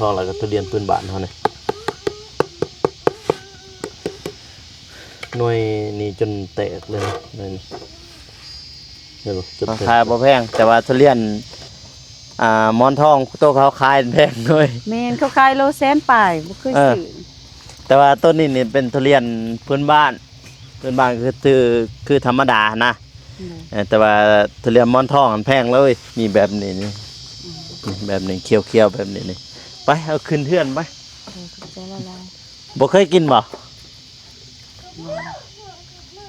ທອງ ແລ້ວກໍທຸລຽນພື້ນບ້ານເຮົານີ້ ໜ່ວຍນີ້ຈົນແຕກເລີຍ ໜ່ວຍນີ້ ເຫັນບໍ່? ຈະແຕກ ຂາຍບໍ່ແພງ ແຕ່ວ່າທຸລຽນ ອ່າ ໝອນທອງໂຕເຂົາຂາຍແພງເລີຍ. ແມ່ນ ເຂົາຂາຍໂລແສນປາຍ ບໍ່ເຄີຍ ເອີ ຊື້. ແຕ່ວ່າໂຕນີ້ນີ້ເປັນທຸລຽນພື້ນບ້ານ ພື້ນບ້ານຄື ຄື ຄືທຳມະດາຫັ້ນນະ. ໂດຍ ເອີ ແຕ່ວ່າທຸລຽນໝອນທອງຫັ້ນແພງເລີຍ. ມີແບບນີ້ນີ້ ອືມ ແບບນີ້ຂຽວໆ ແບບນີ້ນີ້. ໄປ ເອົາຂຶ້ນເຮືອນໄປ. ໂດຍ ຂອບໃຈຫຼາຍໆ. ບໍ່ເຄີຍກິນບໍ່? ບໍ່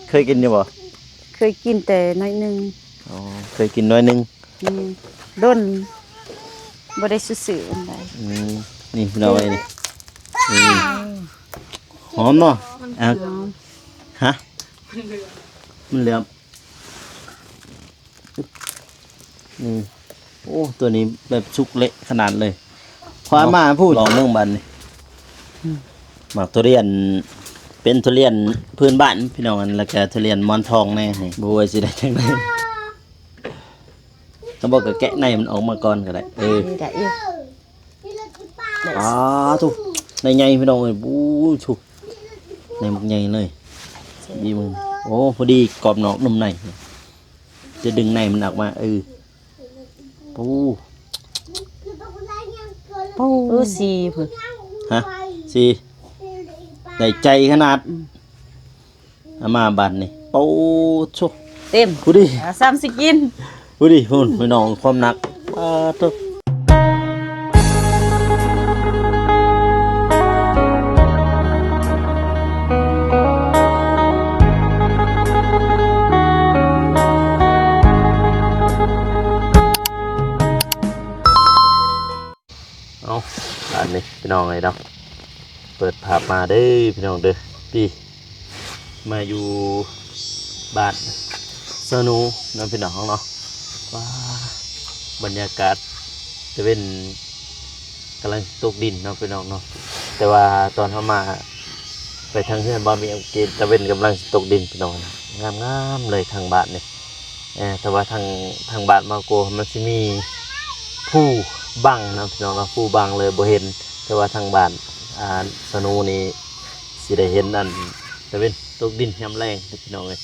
ເຄີຍກິນຢູ່ບໍ່? ເຄີຍກິນແຕ່ໜ້ອຍໜຶ່ງ. ອໍ ເຄີຍກິນໜ້ອຍໜຶ່ງ. ອືມ ດົນ ບໍ່ໄດ້ຊື້ໆ ອັນໃດ. ອືມ ນີ້ພີ່ນ້ອງເອີຍ ນີ້ ນີ້ ຫອມເນາະ. ອ່ະ ຫອມ ຮະ ມັນເຫຼືອມ ອືມ ໂອ້ ໂຕນີ້ແບບສຸກເລະຂະໜາດເລີຍ. ເອົາມາພຸ້ນ ລອງເບິ່ງບັດນີ້. ອືມ ໝາກທຸລຽນ ເປັນທຸລຽນພື້ນບ້ານພີ່ນ້ອງ ແລ້ວກະທຸລຽນໝອນທອງແດ່. ນີ້ ບໍ່ຮູ້ວ່າຊິໄດ້ຈັ່ງໃດ. ຖ້າບໍ່ກໍແກະໃນມັນອອກມາກ່ອນກໍໄດ້. ເອີ ນີ້ໄດ້ຢູ່. ອໍ ທຸ ໃນໃຫຍ່ພີ່ນ້ອງເອີຍ. ໂອ້ ທຸ ໃນບັກໃຫຍ່ເລີຍ. ດີມຶງ. ໂອ້ ພໍດີ ກອບນອກນຸ່ມໃນ. ຈະດຶງໃນມັນອອກມາ. ເອີ ໂອ້ ໂອ້ ເອີ ສີ່ພຸ້ນ. ຮະ ສີ່ ໄດ້ໃຈຂະໜາດ. ອືມ ເອົາມາບາດນີ້ ໂອ້ໂທ້ ເຕັມ ຜູ້ດີ ອ່າ ຊ້ຳຊິກິນ ຜູ້ດີພຸ້ນ ພີ່ນ້ອງ ຄວາມໜັກ ປາໂທ້. ເອົາ ບາດນີ້ພີ່ນ້ອງເອີຍເນາະ ເປີດພາບມາເດີພີ່ນ້ອງເດີ ປີ ມາຢູ່ບ້ານສະໂນເນາະພີ່ນ້ອງເນາະ. ວ້າ ບັນຍາກາດຕາເວັນກຳລັງຊິຕົກດິນເນາະພີ່ນ້ອງເນາະ ແຕ່ວ່າຕອນເຮົາມາໄປທາງເຮືອນບ່າວເມຍ ຕາເວັນກຳລັງຊິຕົກດິນພີ່ນ້ອງ ງາມໆເລີຍທາງບ້ານນີ້. ເອີ ແຕ່ວ່າທາງ ທາງບ້ານມາໂກ ມັນຊິມີພູບັງນະພີ່ນ້ອງເນາະ ພູບັງເລີຍບໍ່ເຫັນ ແຕ່ວ່າທາງບ້ານ ອ່າ ສະໂນນີ້ຊິໄດ້ເຫັນອັນຕາເວັນຕົກດິນຍາມແລງເດີພີ່ນ້ອງເອີຍ.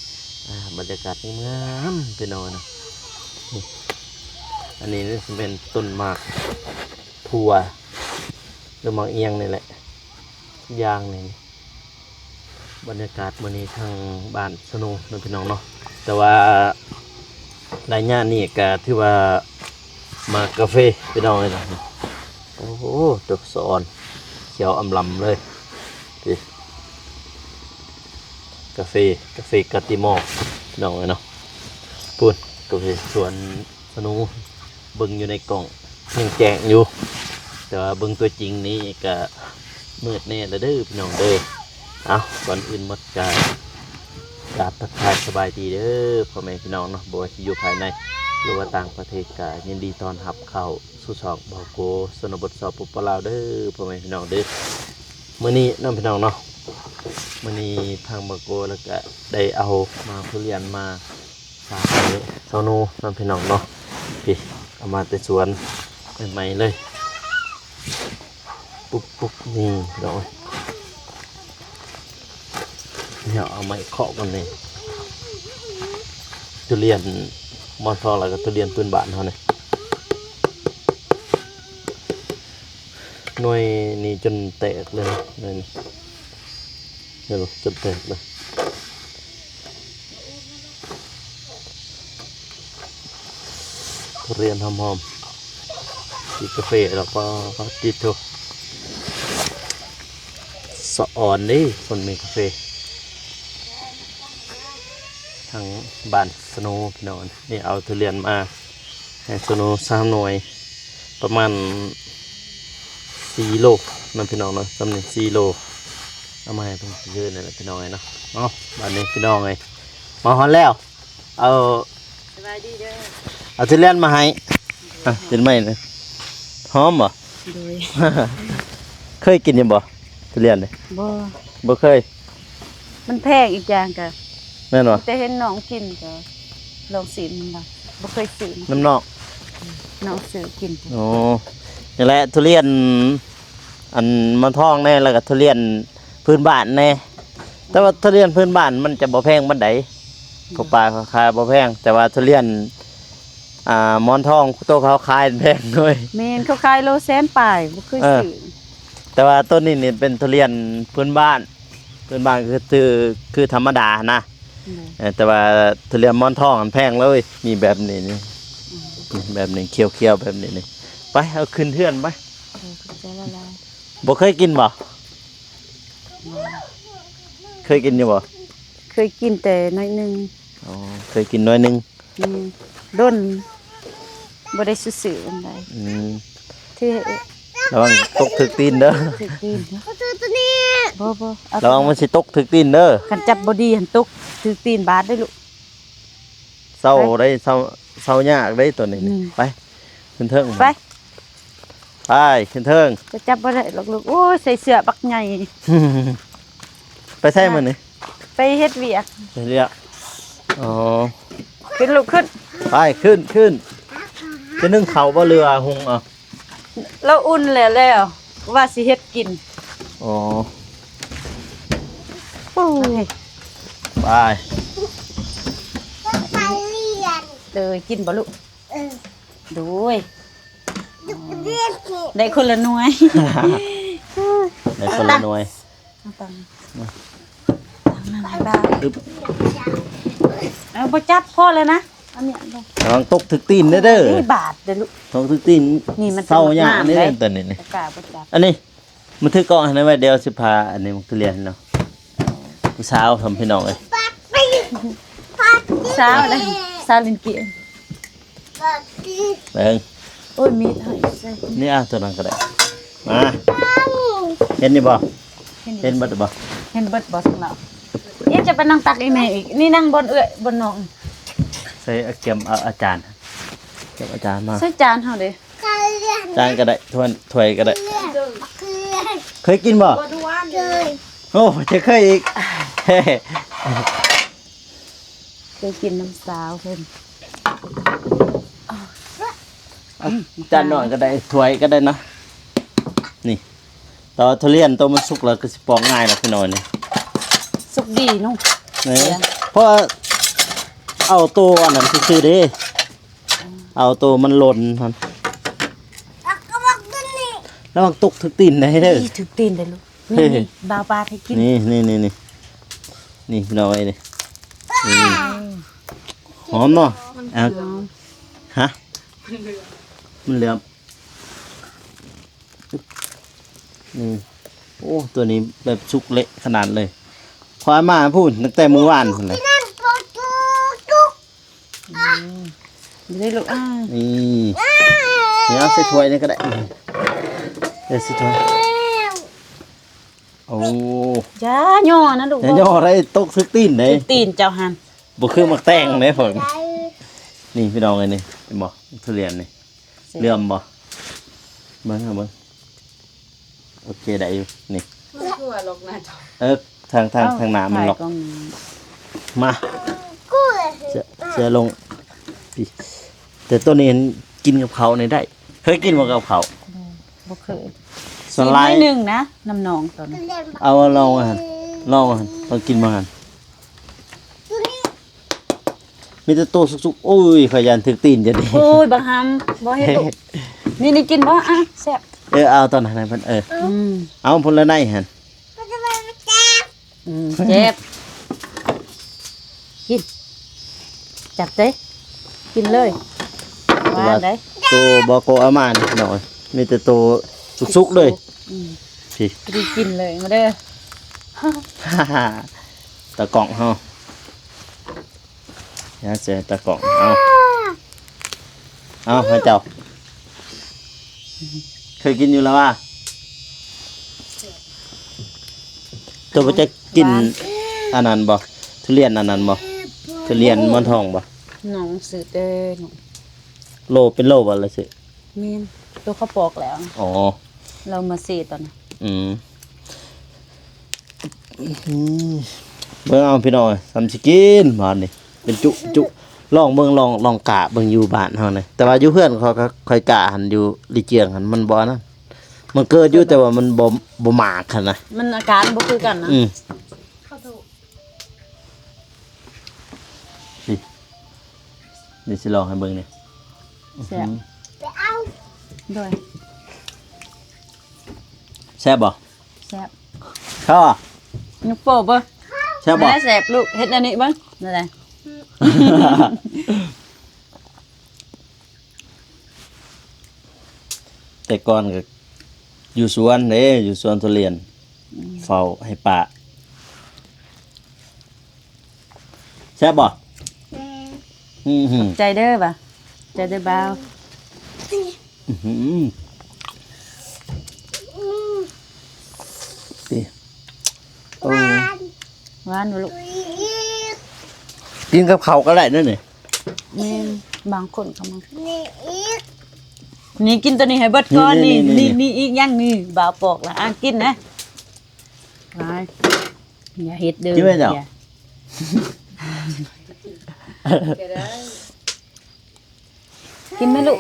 ອ່າ ບັນຍາກາດງາມໆ ພີ່ນ້ອງເນາະ. ນີ້ ອັນນີ້ຊິແມ່ນຕົ້ນໝາກ ພົວ ຫຼືໝາກອີ່ຫຍັງນີ້ແຫຼະ ຢ່າງນີ້. ບັນຍາກາດມື້ນີ້ທາງບ້ານສະໂນເນາະພີ່ນ້ອງເນາະ ແຕ່ວ່າໄລຍະນີ້ກະຖືວ່າໝາກກາເຟພີ່ນ້ອງເອີຍ. ໂອ້ໂຫ ດອກສະອອນຂຽວອຳລຳເລີຍ ກາເຟ ກາເຟກາຕິມໍພີ່ນ້ອງເອີຍເນາະ. ພຸ້ນ ກາເຟສວນ ສະໂນ ເບິ່ງຢູ່ໃນກ້ອງຍັງແຈ້ງຢູ່ ແຕ່ວ່າເບິ່ງຕົວຈິງນີ້ກະມືດແດ່ລະເດີພີ່ນ້ອງເດີ. ເອົາ ກ່ອນອື່ນໝົດກະກາບທັກທາຍສະບາຍດີເດີພໍ່ແມ່ພີ່ນ້ອງເນາະ ບໍ່ວ່າຊິຢູ່ພາຍໃນ ຫຼືວ່າຕ່າງປະເທດ ກະຍິນດີຕ້ອນຮັບເຂົ້າສູ່ຊ່ອງບ່າວໂກ ຊົນນະບົດ ສປປ ລາວ ເດີພໍ່ແມ່ພີ່ນ້ອງເດີ. ມື້ນີ້ເນາະພີ່ນ້ອງເນາະ ມື້ນີ້ທາງບ່າວໂກ ແລ້ວກະໄດ້ເອົາໝາກທຸລຽນມາ ຝາກໄວ້ຊາວໂນນຳພີ່ນ້ອງເນາະ ພີ້ ເອົາມາແຕ່ສວນໃໝ່ໆເລີຍ ປຸບໆ ນີ້ພີ່ນ້ອງເອີຍ ດຽວເອົາໄມ້ເຄາະກ່ອນນີ້ ທຸລຽນໝອນທອງ ແລ້ວກໍທຸລຽນພື້ນບ້ານເຮົານີ້. ໜ່ວຍນີ້ຈົນແຕກເລີຍ ໜ່ວຍນີ້ ເຫັນບໍ່ ຈົນແຕກເລີຍ ທຸລຽນຫອມໆ ກິນກາເຟແລ້ວກໍຕິດໂທ ສະອອນເດ້ ຄົນມີກາເຟ ທາງບ້ານສະໂນພີ່ນ້ອງ ນີ້ເອົາທຸລຽນມາ ໃຫ້ສະໂນສາມໜ່ວຍ ປະມານສີ່ໂລເນາະພີ່ນ້ອງເນາະ ສ່ຳນີ້ສີ່ໂລ ເອົາມາໃຫ້ເພິ່ນຄືນັ້ນແຫຼະພີ່ນ້ອງເອີຍເນາະ. ເອົາ ບາດນີ້ພີ່ນ້ອງເອີຍ ມາຮອດແລ້ວ ເອົາ ສະບາຍດີເດີ ເອົາທຸລຽນມາໃຫ້ ອ່ະ ເປັນໄມ້ນະ ຫອມບໍ່? ໂດຍ ເຄີຍກິນຢູ່ບໍ່ ທຸລຽນນີ້? ບໍ່ ບໍ່ເຄີຍ ມັນແພງ ອີກຢ່າງກະ ແມ່ນບໍ່? ແຕ່ເຫັນນ້ອງກິນກະລອງຊີມເບິ່ງ ບໍ່ເຄີຍຊື້ນຳນ້ອງ ນ້ອງຊື້ກິນ. ໂອ້ ນີ້ແຫຼະ ທຸລຽນ ອັນໝອນທອງແດ່ ແລ້ວກໍທຸລຽນພື້ນບ້ານແດ່. ແຕ່ວ່າທຸລຽນພື້ນບ້ານມັນຈະບໍ່ແພງປານໃດ ອືມ ເຂົາປ່າເຂົາຂາຍບໍ່ແພງ ແຕ່ວ່າທຸລຽນ ອ່າ ໝອນທອງໂຕເຂົາຂາຍແພງເວີຍ. ແມ່ນ ເຂົາຂາຍໂລແສນປາຍ ບໍ່ເຄີຍ ເອີ ຊື້. ແຕ່ວ່າໂຕນີ້ນີ້ເປັນທຸລຽນພື້ນບ້ານ ພື້ນບ້ານຄື ຄື ຄືທຳມະດາຫັ້ນນະ. ໂດຍ ເອີ ແຕ່ວ່າທຸລຽນໝອນທອງຫັ້ນແພງເລີຍ. ນີ້ແບບນີ້ນີ້ ອືມ ແບບນີ້ຂຽວໆ ແບບນີ້ນີ້. ໄປ ເອົາຂຶ້ນເຮືອນໄປ. ເອີ ຂອບໃຈຫຼາຍໆ. ບໍ່ເຄີຍກິນບໍ່? ບໍ່ ເຄີຍກິນຢູ່ບໍ່? ເຄີຍກິນແຕ່ໜ້ອຍໜຶ່ງ. ອໍ ເຄີຍກິນໜ້ອຍໜຶ່ງ. ອືມ ດົນ ບໍ່ໄດ້ຊື້ໆ ອັນໃດ. ອືມ ທີ່ ລະວັງຕົກຖືກຕີນເດີ ຖືກຕີນເດີ. ບໍ່ ບໍ່ ລະວັງມັນຊິຕົກຖືກຕີນເດີ. ຄັນຈັບບໍ່ດີຫັ້ນຕົກຖືກຕີນບາດເດ້ລູກ. ເຊົາໄດ້ ເຊົາ ເຊົາຍາກເດ້ໂຕນີ້. ອືມ ໄປ ຂຶ້ນເທິງ ໄປ ໄປ ຂຶ້ນເທິງ. ຈະຈັບບໍ່ໄດ້ດອກລູກ. ໂອ້ຍ ໃສ່ເສື້ອບັກໃຫຍ່. ໄປໃສມື້ນີ້? ໄປເຮັດວຽກ ເຮັດວຽກ. ອໍ ຂຶ້ນລູກ ຂຶ້ນ. ໄປ ຂຶ້ນ ຂຶ້ນ. ຈະໜຶ້ງເຂົ້າບໍ່ ຫຼືວ່າຫຸງເອົາ? ລາວອຸ່ນແລ້ວ ແລ້ວວ່າຊິເຮັດກິນ. ອໍ ໄປ ເດີ ກິນບໍ່ລູກ? ເອີ ໂດຍ ໄດ້ຄົນລະໜ່ວຍ ໄດ້ຄົນລະໜ່ວຍ. ເອົາຕັງ ມາ ຕັງນັ້ນໃຫ້ບ່າວ ອຶບ ເອົາ ບໍ່ຈັບ ພໍແລ້ວນະ. ອັນນີ້ລະວັງຕົກຖືກຕີນເດີ ເອີ ບາດເດີລູກ ຕົກຖືກຕີນ. ນີ້ມັນເຊົາຍາກເດີ ເອົາກ້າບໍ່ຈັບ. ອັນນີ້ ມາຖືກ້ອງໃຫ້ໜ່ອຍໄວ້ ດຽວຊິພາ ອັນນີ້ມັກທຸລຽນເນາະ ຜູ້ສາວທຳພີ່ນ້ອງເອີຍ. ສາວເດ້ ສາວຫຼິ້ນເກມ. ເບິ່ງ ໂອ້ຍ ມີດໃຫ້ໃສ່ ນີ້ ອ່ະ ຕົວນັ້ນກໍໄດ້. ມາ ເຫັນຢູ່ບໍ່? ເຫັນຢູ່ ເຫັນເບິດບໍ່? ເຫັນເບິດບໍ່ສັກໜ້ອຍ? ນີ້ຈະໄປນັ່ງຕັກອີ່ແມ່ອີກ. ນີ້ນັ່ງບ່ອນເອື້ອຍ ບ່ອນນ້ອງ. ໃສ່ ກຽມເອົາ ອາ ຈານ ກຽມເອົາຈານມາ. ໃສ່ຈານເຮົາເດ້. ຈານກໍໄດ້ ຖ້ວຍ ຖ້ວຍກໍໄດ້. ເຄີຍກິນບໍ່? ໂອ້ ຈະເຄີຍອີກ. ເຄີຍກິນນຳສາວເພິ່ນ. ເອົາ ອືມ ຈານໜ້ອຍກໍໄດ້ ຖ້ວຍກໍໄດ້ນະ. ນີ້ ແຕ່ວ່າທຸລຽນໂຕມັນສຸກແລ້ວກໍຊິປອກງ່າຍແລ້ວພີ່ນ້ອງ. ນີ້ ສຸກດີເນາະ. ນີ້ ເພາະວ່າເອົາໂຕອັນນັ້ນຊື່ໆເດ້. ເອົາໂຕມັນຫຼົ່ນຫັ້ນ. ລະວັງຕົກຖືກຕີນໄດ້ເດີ. ນີ້ ຖືກຕີນໄດ້ລູກ. ນີ້ ນີ້ ບ່າວປາດໃຫ້ກິນ. ນີ້ ນີ້ ນີ້ ນີ້ ນີ້ພີ່ນ້ອງເອີຍ ນີ້. ນີ້ ຫອມເນາະ. ເອົາ ຫອມ. ຮະ ມັນເຫຼືອມ ມັນເຫຼືອມ. ນີ້ ໂອ້ ຕົວນີ້ແບບສຸກເລະຂະໜາດເລີຍ. ຂ້ອຍມາພຸ້ນຕັ້ງແຕ່ມື້ວານພຸ້ນແຫຼະ. ອືມ ນີ້ເດ້ລູກ. ອ່າ ນີ້ ເອົາໃສ່ຖ້ວຍນີ້ກໍໄດ້. ເອົາໃສ່ຖ້ວຍ. ໂອ້ ຢ່າຍໍນະລູກ ຢ່າຍໍໄດ້ ຕົກຖືກຕີນເດ້. ຖືກຕີນເຈົ້າຫັ້ນ. ບໍ່ຄືໝາກແຕງເດ້ພວກນີ້. ນີ້ພີ່ນ້ອງເອີຍ ນີ້ ເຫັນບໍ່? ທຸລຽນນີ້ ເຫຼືອມບໍ່? ເບິ່ງ ເບິ່ງ. ໂອເຄ ໄດ້ຢູ່ ນີ້ ມັນຄືວ່າລັອກໜ້າຈໍ. ເອີ ທາງ ທາງ ເອົ້າ ທາງໜ້າມັນລັອກ. ມາ ເສື້ອ ເສື້ອລົງ. ແຕ່ຕົວນີ້ກິນກັບເຂົ້ານີ້ໄດ້. ເຄີຍກິນບໍ່ກັບເຂົ້າ? ບໍ່ ບໍ່ເຄີຍ. ສ່ວນຫຼາຍ ຊິໜ້ອຍໜຶ່ງນະ ນ້ຳໜອງຕົວນີ້. ເອົາ ລອງວ່າຫັ້ນ ລອງວ່າຫັ້ນ ລອງກິນວ່າຫັ້ນ. ມີແຕ່ໂຕສຸກໆ. ໂອ້ຍ ຂ້ອຍຢ້ານຖືກຕີນຈະດີ. ໂອ້ຍ ບັກຫຳ ບໍ່ເຮັດລູກ. ນີ້ ນີ້ກິນບໍ່? ອ່ະ ແຊບ. ເອີ ເອົາຕອນນັ້ນໃຫ້ເພິ່ນ. ເອີ ອືມ ເອົາພຸ້ນລະໄນຫັ້ນ. ອືມ ເຈັບ. ກິນ ຈັບເດ້ ກິນເລີຍ. ວ່າໄດ້ ໂຕບໍ່ໂກອາມານີ້ເນາະ ມີແຕ່ໂຕສຸກໆເລີຍ. ອືມ ຊິກິນເລີຍ ມາເດີ ຕາກ້ອງເຮົາ. ຍາເສຍຕາກ້ອງ. ເອົາ ເອົາໃຫ້ເຈົ້າ. ເຄີຍກິນຢູ່ລະວະ? ໂຕບໍ່ຈັກກິນ ຫວານ ອັນນັ້ນບໍ່? ທຸລຽນອັນນັ້ນບໍ່? ທຸລຽນໝອນທອງບໍ່? ນ້ອງຊື້ແຕ່ ໂລເປັນໂລບໍ່ລະຊື້? ແມ່ນ ໂຕເຂົາປອກແລ້ວ. ອໍ ລາວມາເຊຕອນນັ້ນ. ອືມ ອືມ ເບິ່ງເອົາພີ່ນ້ອງ ສ່ຳຊິກິນບາດນີ້ ເປັນຈຸ ຈຸ ລອງເບິ່ງ ລອງ ລອງກະເບິ່ງຢູ່ບ້ານເຮົານີ້. ແຕ່ວ່າຢູ່ເຮືອນຂ້ອຍ ຂ້ອຍກະຫັ້ນ ຢູ່ລີຈຽງຫັ້ນ ມັນບໍ່ອັນນັ້ນ. ມັນເກີດຢູ່ ແຕ່ວ່າມັນບໍ່ ບໍ່ໝາກຫັ້ນນະ ມັນອາການບໍ່ຄືກັນນະ ອືມ ນີ້ ນີ້ຊິລອງໃຫ້ເບິ່ງນີ້ ແຊບ ອືມ ໂດຍ ແຊບບໍ່? ແຊບ ເຂົ້າ ຍົກໂປ້ເບິ່ງ ແຊບບໍ່? ແຊບລູກ ເຮັດແນວນີ້ເບິ່ງ ນັ້ນແຫຼະ ແຕ່ກ່ອນກໍຢູ່ສວນເດ້ ຢູ່ສວນທຸລຽນ ອືມ ເຝົ້າໃຫ້ປ້າ ແຊບບໍ່? ແຊບ ອືມ ຂອບໃຈເດີບາ ຂອບໃຈເດີບ່າວ ອືມ ຕິ ໂອ້ ຫວານ ຫວານບໍ່ລູກ? ກິນກັບເຂົ້າກໍໄດ້ເດ້ນີ້ ແມ່ນ ບາງຄົນກໍມັກ ນີ້ອີກ ນີ້ກິນຕົວນີ້ໃຫ້ເບິດກ່ອນ ນີ້ ນີ້ ນີ້ ນີ້ອີກຫຍັງນີ້ ບ່າວປອກລະ ອ່າ ກິນນະ ຫວາຍ ຢ່າເຮັດເດີ ກິນໄວ້ເຈົ້າ ຢ່າ ກິນໄໝລູກ?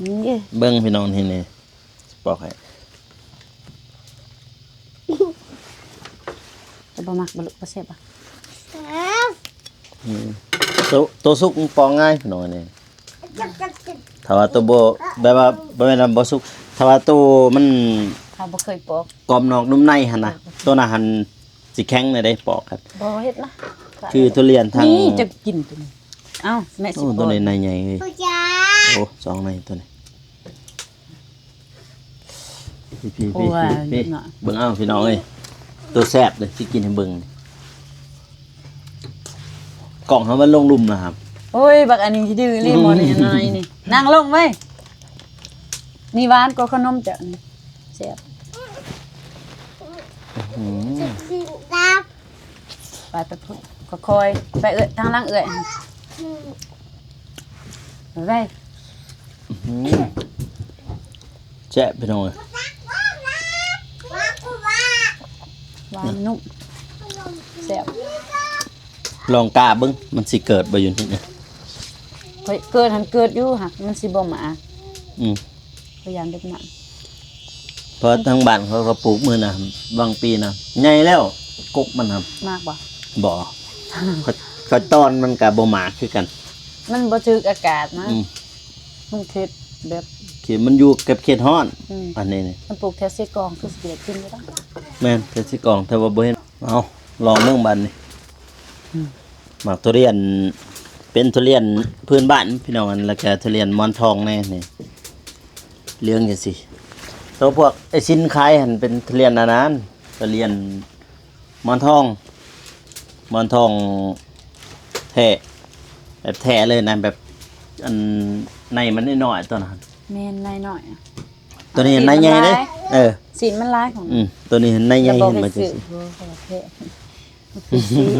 ນີ້ ເບິ່ງພີ່ນ້ອງ ນີ້ ນີ້ ຊິປອກໃຫ້ ເຈົ້າບໍ່ມັກບໍ່ລູກ? ບໍ່ແຊບບໍ່? ແຊບ ອືມ ໂຕ ໂຕສຸກມັນປອກງ່າຍພີ່ນ້ອງ ອັນນີ້ ຖ້າວ່າໂຕບໍ່ ແບບວ່າ ບໍ່ແມ່ນວ່າບໍ່ສຸກ ຖ້າວ່າໂຕມັນ ເຮົາບໍ່ເຄີຍປອກ ກອມນອກນຸ່ມໃນຫັ້ນນະ ເອີ ໂຕນັ້ນຫັ້ນຊິແຂງແດ່ເດ້ປອກ ບໍ່ເຮັດນະ ຄືທຸລຽນທາງ ນີ້ຈະກິນຕົວນີ້ ເອົ້າ ແມ່ຊິ ໂອ້ ໂຕນີ້ໃນໃຫຍ່ເອີຍ ໂອ້ ສອງໃນໂຕນີ້ ພີ່ໆ ເບິ່ງເອົາພີ່ນ້ອງເອີຍ ໂຕແຊບເລີຍ ຊິກິນໃຫ້ເບິ່ງ ກ້ອງເຮົາມັນລົງລຸ່ມນະຄັບ ໂອ້ຍ ບັກອັນນີ້ດື້ອີ່ຫຼີ ໝໍ້ນ້ອຍໆ ນີ້ ນັ່ງລົງໄວ້ ນີ້ຫວານກວ່າຂະໜົມເຈົ້ານີ້ ແຊບ ອືມ ໄປ ໄປພຸ້ນ ຄ່ອຍໆ ໄປເອື້ອຍ ທາງຫຼັງເອື້ອຍ ໄປ ອືມ ແຊບພີ່ນ້ອງເອີຍ ຫວານນຸ່ມ ແຊບ ລອງກ້າເບິ່ງ ມັນຊິເກີດບໍ່ຢູ່ນີ້ ເກີດຫັ້ນເກີດຢູ່ ຫາກມັນຊິບໍ່ໝາກ ອືມ ພະຍາຍາມເດັກນ້ອຍ ເພາະທາງບ້ານເຂົາກໍປູກມື້ນະ ບາງປີນະ ໃຫຍ່ແລ້ວ ກົກມັນນະ ໝາກບໍ່? ບໍ່ ຂ້ອຍ ຂ້ອຍຕອນມັນກໍບໍ່ໝາກຄືກັນ ມັນບໍ່ຖືກອາກາດນະ ອືມ ມັນເຂດແບບ ເຂດມັນຢູ່ກັບເຂດຮ້ອນ ອືມ ອັນນີ້ນີ້ ມັນປູກແຖວເຊກອງ ຄືຊິໄດ້ກິນຢູ່ດອກ ແມ່ນ ແຖວເຊກອງ ແຕ່ວ່າບໍ່ເຫັນ ເອົາ ລອງເບິ່ງບາດນີ້ ອືມ ໝາກທຸລຽນ ເປັນທຸລຽນພື້ນບ້ານພີ່ນ້ອງ ແລ້ວກະທຸລຽນໝອນທອງແດ່ນີ້ ເຫຼືອງຈັ່ງຊີ້ ໂຕພວກອ້າຍຊິນຂາຍຫັ້ນເປັນທຸລຽນອັນນັ້ນ ທຸລຽນໝອນທອງ ໝອນທອງແທ້ ແບບແທ້ເລີຍນະ ແບບອັນໃນມັນນ້ອຍໆ ໂຕນັ້ນ ແມ່ນ ໃນນ້ອຍ ໂຕນີ້ໃນໃຫຍ່ເດ້ ເອີ ຊີ້ນມັນຫຼາຍຂອງ ອືມ ໂຕນີ້ໃນໃຫຍ່ ເຫັນບໍ່? ຊີ້ນ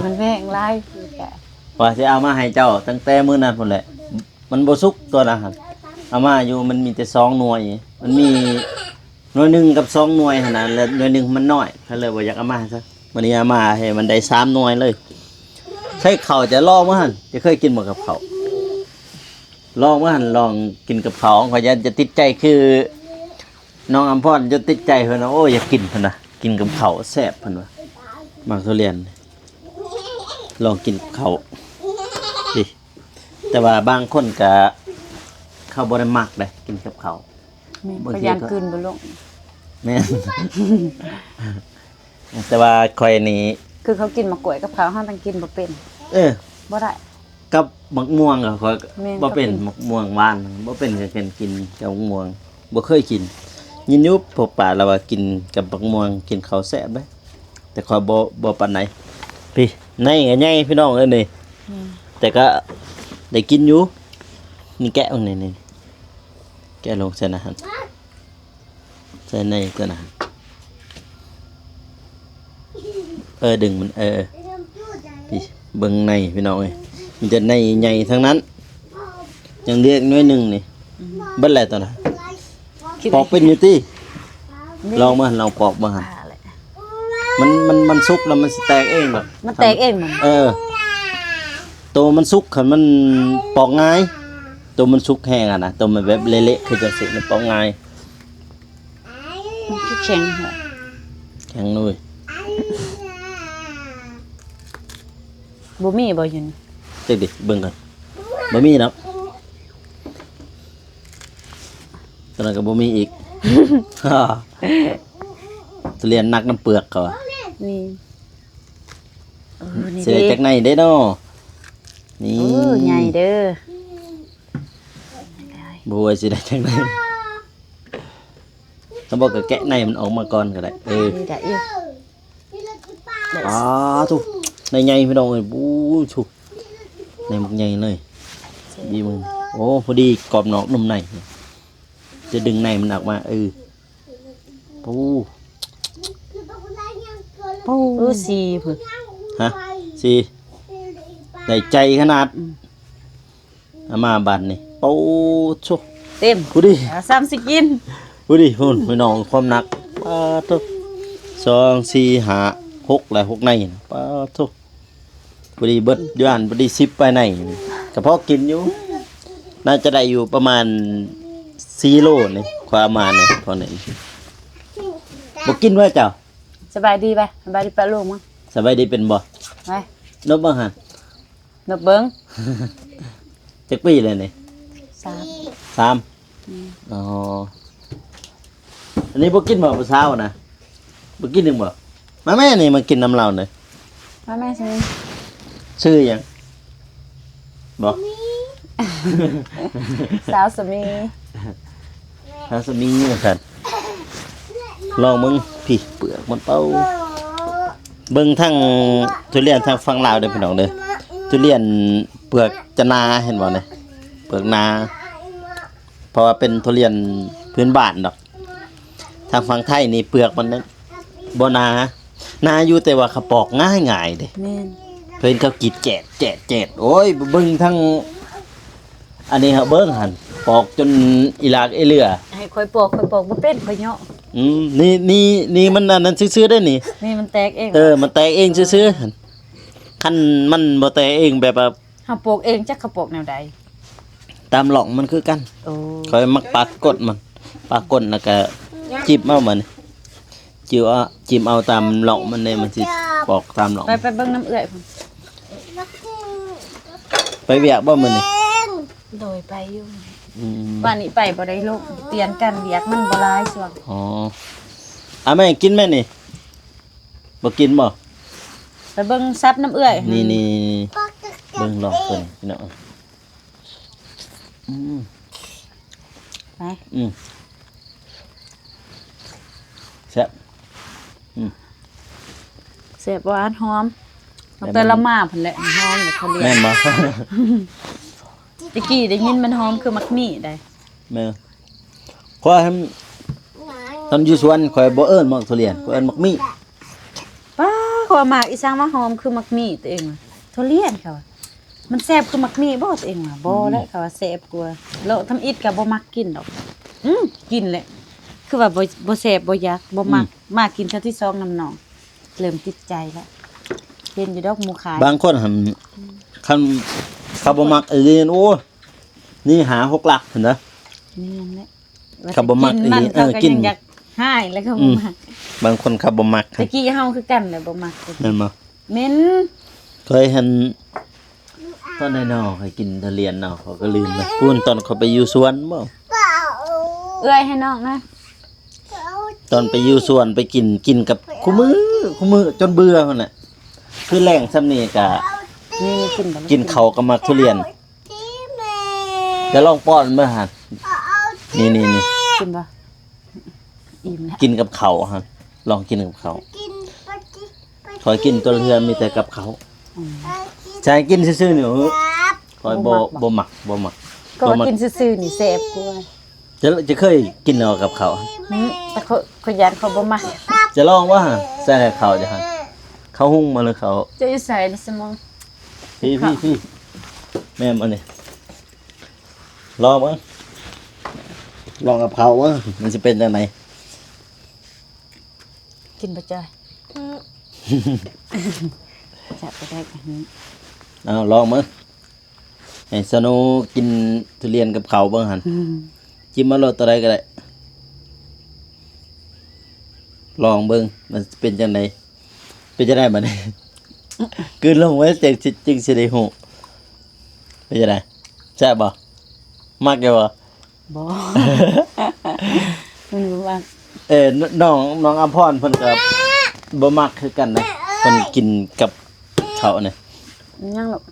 ມັນແພງຫຼາຍ ວ່າຊິເອົາມາໃຫ້ເຈົ້າຕັ້ງແຕ່ມື້ນັ້ນພຸ້ນແຫຼະ ມັນບໍ່ສຸກຕົວນະຫັ້ນ ເອົາມາຢູ່ ມັນມີແຕ່ສອງໜ່ວຍ ມັນມີໜ່ວຍໜຶ່ງກັບສອງໜ່ວຍຫັ້ນນະ ແລ້ວໜ່ວຍໜຶ່ງມັນນ້ອຍ ກໍເລີຍບໍ່ຢາກເອົາມາໃຫ້ຊະ ມື້ນີ້ເອົາມາໃຫ້ມັນໄດ້ສາມໜ່ວຍເລີຍ ໃສ່ເຂົ້າຈະລອງເບິ່ງຫັ້ນ ຈະເຄີຍກິນບໍ່ກັບເຂົ້າ ລອງເບິ່ງຫັ້ນ ລອງກິນກັບເຂົ້າ ຂ້ອຍຢ້ານຈະຕິດໃຈຄື ນ້ອງອຳພອນຈົນຕິດໃຈ ເພິ່ນວ່າ ໂອ້ ຢາກກິນ ເພິ່ນວ່າ ກິນກັບເຂົ້າແຊບ ເພິ່ນວ່າ ໝາກທຸລຽນ ລອງກິນກັບເຂົ້າ ຕິ ແຕ່ວ່າບາງຄົນກະ ເຂົາບໍ່ໄດ້ມັກເດ້ ກິນກັບເຂົ້າ ແມ່ນ ບາງທີກໍ ຂ້ອຍຢ້ານກືນບໍ່ລົງ ແມ່ນ ແຕ່ວ່າຂ້ອຍນີ້ ຄືເຂົາກິນໝາກກ້ວຍກັບເຂົ້າ ເຮົາຕ້ອງກິນບໍ່ເປັນ ເອີ ບໍ່ໄດ້ ກັບໝາກມ່ວງກໍຂ້ອຍ ແມ່ນ ບໍ່ເປັນ ເຂົາກິນ ໝາກມ່ວງຫວານ ບໍ່ເປັນ ກໍເປັນກິນກັບໝາກມ່ວງ ບໍ່ເຄີຍກິນ ຍິນຢູ່ພວກປ້າລາວວ່າກິນກັບໝາກມ່ວງ ກິນເຂົ້າແຊບເດ້ ແຕ່ຂ້ອຍບໍ່ ບໍ່ປານໃດ ພີ້ ໃນກໍໃຫຍ່ພີ່ນ້ອງເອີຍນີ້ ອືມ ແຕ່ກໍໄດ້ກິນຢູ່ ນີ້ແກະເບິ່ງນີ້ ນີ້ ແກະລົງໃສ່ນະຫັ້ນ ໃສ່ໃນຕົວນະ ເອີ ດຶງມັນ ເອີ ພີ້ ເບິ່ງໃນພີ່ນ້ອງເອີຍ ມີແຕ່ໃນໃຫຍ່ທັງນັ້ນ ຍັງເຫຼືອອີກໜ່ວຍໜຶ່ງນີ້ ອືມ ເບິດແລ້ວຕົວນະ ປອກເປັນຢູ່ຕິ ລອງເບິ່ງ ລອງປອກເບິ່ງຫັ້ນ ມັນ ມັນ ມັນສຸກແລ້ວມັນຊິແຕກເອງດອກ ມັນແຕກເອງມັນ ເອີ ໂຕມັນສຸກຫັ້ນມັນປອກງ່າຍ ໂຕມັນສຸກແຮງຫັ້ນນະ ໂຕມັນແບບເລະໆ ຄືຈັ່ງຊີ້ມັນປອກງ່າຍ ຄືແຂງແທ້ ແຂງເລີຍ. ບໍ່ມີບໍ່ຢູ່ນີ້? ຈັກດິ ເບິ່ງກ່ອນ. ບໍ່ມີດອກ. ຕອນນັ້ນກໍບໍ່ມີອີກ. ທຸລຽນໜັກນຳເປືອກເຂົາວ່າ. ນີ້. ເອີ ນີ້ ຊິໄດ້ຈັກໃນເດ້ເນາະ. ນີ້. ໂອ້ ໃຫຍ່ເດີ. ບໍ່ຮູ້ວ່າຊິໄດ້ຈັກໃນ. ຖ້າບໍ່ກໍແກະໃນມັນອອກມາກ່ອນກໍໄດ້. ເອີ ນີ້ໄດ້ຢູ່. ອ້າ ທຸ ໃນໃຫຍ່ພີ່ນ້ອງເອີຍ. ໂອ້ ທຸ ໃນບັກໃຫຍ່ເລີຍ. ດີມຶງ. ໂອ້ ພໍດີກອບນອກນຸ່ມໃນ. ຈະດຶງໃນມັນອອກມາ. ເອີ. ໂອ້ ໂອ້ ເອີ ສີ່ພຸ້ນ. ຮະ ສີ່ ໄດ້ໃຈຂະໜາດ. ອືມ ເອົາມາບາດນີ້. ໂອ້ ໂທ້ ເຕັມ ຜູ້ດີ ອາ ຊ້ຳຊິກິນ. ຜູ້ດີພຸ້ນ ພີ່ນ້ອງ ຄວາມໜັກ. ປາດໂທ້ ສອງ ສີ່ ຫ້າ ຫົກ ແລະ ຫົກໃນ. ປາດໂທ້ ພໍດີເບິດຢູ່ຫັ້ນ ພໍດີສິບປາຍໃນ ກໍພໍກິນຢູ່. ໜ້າຈະໄດ້ຢູ່ປະມານສີ່ໂລນີ້ ຄວາມມານີ້ ພໍນີ້. ບໍ່ກິນເວີເຈົ້າ. ສະບາຍດີໄປ ສະບາຍດີປະລູກມາ. ສະບາຍດີເປັນບໍ່? ໄປ ນົບເບິ່ງຫັ້ນ ນົບເບິ່ງ. ຈັກປີແລ້ວນີ້? ສາມ ສາມ. ອືມ ອໍ ອັນນີ້ບໍ່ກິນບໍ່ຜູ້ສາວນະ? ບໍ່ກິນອີກບໍ່? ມາແມ່ນີ້ ມາກິນນຳລາວນີ້. ມາແມ່ຊື່ ຊື່ຫຍັງ? ບໍ່ ສາວສະໝີ ສາວສະໝີວ່າຊັ້ນ. ລອງເບິ່ງພີ້ ເປືອກມັນ. ເປົ່າ ເບິ່ງທັງທຸລຽນທາງຝັ່ງລາວເດີພີ່ນ້ອງເດີ. ທຸລຽນເປືອກຈະໜາ ເຫັນບໍ່ນີ້ ເປືອກໜາ. ເພາະວ່າເປັນທຸລຽນພື້ນບ້ານດອກ. ທາງຝັ່ງໄທນີ້ເປືອກມັນນັ້ນບໍ່ໜາ ໜາຢູ່ ແຕ່ວ່າເຂົາປອກງ່າຍໆເດ້. ແມ່ນ ເພິ່ນເຂົາກຣີດແຈດ ແຈດ ແຈດ. ໂອ້ຍ ເບິ່ງທັງອັນນີ້ເຮົາເບິ່ງຫັ້ນ ປອກຈົນອີຫຼາກອີເຫຼືອ. ໃຫ້ຂ້ອຍປອກ ຂ້ອຍປອກບໍ່ເປັນ ຂ້ອຍເຍາະ. ອືມ ນີ້ ນີ້ ນີ້ມັນອັນນັ້ນຊື່ໆເດ້ນີ້. ນີ້ມັນແຕກເອງ. ເອີ ມັນແຕກເອງຊື່ໆ. ຄັນມັນບໍ່ແຕກເອງແບບວ່າ ເຮົາໂປກເອງ ຈັກເຂົາໂປກແນວໃດ? ຕາມຮ່ອງມັນຄືກັນ. ໂອ້ ຂ້ອຍມັກປາກກົ້ນມັນ ປາກກົ້ນແລ້ວກະຈິ້ມເອົາມັນ ຈິ້ມເອົາ ຈິ້ມເອົາຕາມຮ່ອງມັນເດ້ ມັນຊິປອກຕາມຮ່ອງ. ໄປ ໄປເບິ່ງນຳເອື້ອຍພຸ້ນ. ໄປວຽກບໍ່ມື້ນີ້? ໂດຍ ໄປຢູ່. ອືມ ວ່ານີ້ໄປບໍ່ໄດ້ລົງ ປ່ຽນກັນ ວຽກມັນບໍ່ຫຼາຍຊ່ວງ. ອໍ ອາ ແມ່ກິນແມ່ນີ້ ບໍ່ກິນບໍ່? ໄປເບິ່ງສັບນຳເອື້ອຍ. ນີ້ ນີ້ ນີ້ ເບິ່ງລອງເພິ່ນພີ່ນ້ອງ. ອືມ ໄປ ອືມ ແຊບ. ອືມ ແຊບ ຫວານ ຫອມ. ແຕ່ລະມາພຸ້ນແຫຼະ ຫອມແລ້ວເຂົາເລີຍ. ແມ່ນບໍ່? ແຕ່ກີ້ໄດ້ຍິນມັນຫອມຄືໝາກມີ້ໄດ໋. ແມ່ນ. ຂ້ອຍຫັ້ນ ຕອນຢູ່ສວນຂ້ອຍບໍ່ເອີ້ນໝາກທຸລຽນ ຂ້ອຍເອີ້ນໝາກມີ້. ປ້າ ຂ້ອຍວ່າໝາກອີ່ສັງວ່າຫອມຄືໝາກມີ້ ຕົວເອງວ່າທຸລຽນ ເຂົາວ່າ ມັນແຊບຄືໝາກມີ້ບໍ່? ຕົວເອງວ່າບໍ່ແຫຼະ ອືມ ເຂົາວ່າແຊບກວ່າ. ເລາະທຳອິດກໍບໍ່ມັກກິນດອກ. ອືມ ກິນແຫຼະ ຄືວ່າບໍ່ ບໍ່ແຊບບໍ່ຢາກ ບໍ່ມັກ. ອືມ ມາກິນເທື່ອທີສອງນຳນ້ອງ ເລີ່ມຕິດໃຈແລ້ວ. ເຫັນຢູ່ດອກໝູ່ຂາຍ ບາງຄົນຫັ້ນ ອືມ ຄັນເຂົາບໍ່ມັກອີ່ຫຼີ ໂອ້ ນີ້ຫ້າຫົກຫຼັກພຸ້ນນະ. ແມ່ນແຫຼະ ເຂົາບໍ່ມັກອີ່ຫຼີ ເອີ ກິນມັນ ເຂົາກໍຍັງຢາກຮ້າຍ ແລ້ວເຂົາບໍ່ມັກ. ອືມ ບາງຄົນເຂົາບໍ່ມັກ. ແຕ່ກີ້ເຮົາຄືກັນແຫຼະ ບໍ່ມັກ. ແມ່ນບໍ່? ແມ່ນ. ເຄີຍຫັ້ນ ຕອນນ້ອຍໆ ເຄີຍກິນທຸລຽນເນາະ ເຂົາກໍລືມນະ. ພຸ້ນ ຕອນເຂົາໄປຢູ່ສວນບໍ່? ເອື້ອຍໃຫ້ນ້ອງນະ. ຕອນໄປຢູ່ສວນໄປກິນ ກິນກັບ ຄູ່ມື້ ຄູ່ມື້ຈົນເບື່ອພຸ້ນແຫຼະ. ຄືແລງຊ່ຳນີ້ກະ ນີ້ ນີ້ກິນບໍ່? ກິນເຂົ້າກັບໝາກທຸລຽນ. ຈະລອງປ້ອນເບິ່ງຫັ້ນ. ນີ້ໆໆ ກິນບໍ່? ອີ່ມແລ້ວ ກິນກັບເຂົ້າຫັ້ນ ລອງກິນກັບເຂົ້າ. ຂ້ອຍກິນຕົວເຮືອມີແຕ່ກັບເຂົ້າ. ອືມ ໃສ່ກິນຊື່ໆນີ້ ຂ້ອຍບໍ່ ບໍ່ມັກ ບໍ່ມັກ ບໍ່ມັກ. ກໍວ່າກິນຊື່ໆນີ້ແຊບກວ່າ. ຈະ ຈະເຄີຍກິນເອົາກັບເຂົ້າ? ອືມ ແຕ່ຂ້ອຍ ຂ້ອຍຢ້ານຂ້ອຍບໍ່ມັກ. ຈະລອງວ່າ ໃສ່ເຂົ້າຈະຫັ້ນ ເຂົ້າຫຸງມາ ຫຼື ເຂົ້າ ເຈົ້າຢູ່ໃສນີ້ສະໝອງ? ພີ້ ພີ້ ພີ້ ແມ່ນອັນນີ້ ລອງເບິ່ງ ລອງກັບເຂົ້າເບິ່ງ ມັນຊິເປັນຈັ່ງໃດ? ກິນບໍ່ຈ້ອຍ? ອືມ ຈະໄປໄດ້ ເອົາລອງເບິ່ງ. ໃຫ້ສະໂນກິນທຸລຽນກັບເຂົ້າເບິ່ງຫັ້ນ. ອືມ ຈິ້ມເອົາໂລດ ຕົວໃດກໍໄດ້. ລອງເບິ່ງມັນເປັນຈັ່ງໃດ. ເປັນຈັ່ງໃດບັດນີ້? ກືນລົງໄວ້ ຈຶ່ງຊິ ຈຶ່ງຊິໄດ້ຮູ້. ເປັນຈັ່ງໃດ? ແຊບບໍ່? ມັກຢູ່ບໍ່? ບໍ່ ມັນບໍ່ມັກ. ເອີ ນ- ນ້ອງ ນ້ອງອຳພອນເພິ່ນກໍບໍ່ມັກຄືກັນນະ ເພິ່ນກິນກັບເຂົ້ານີ້. ຍັງລູກ?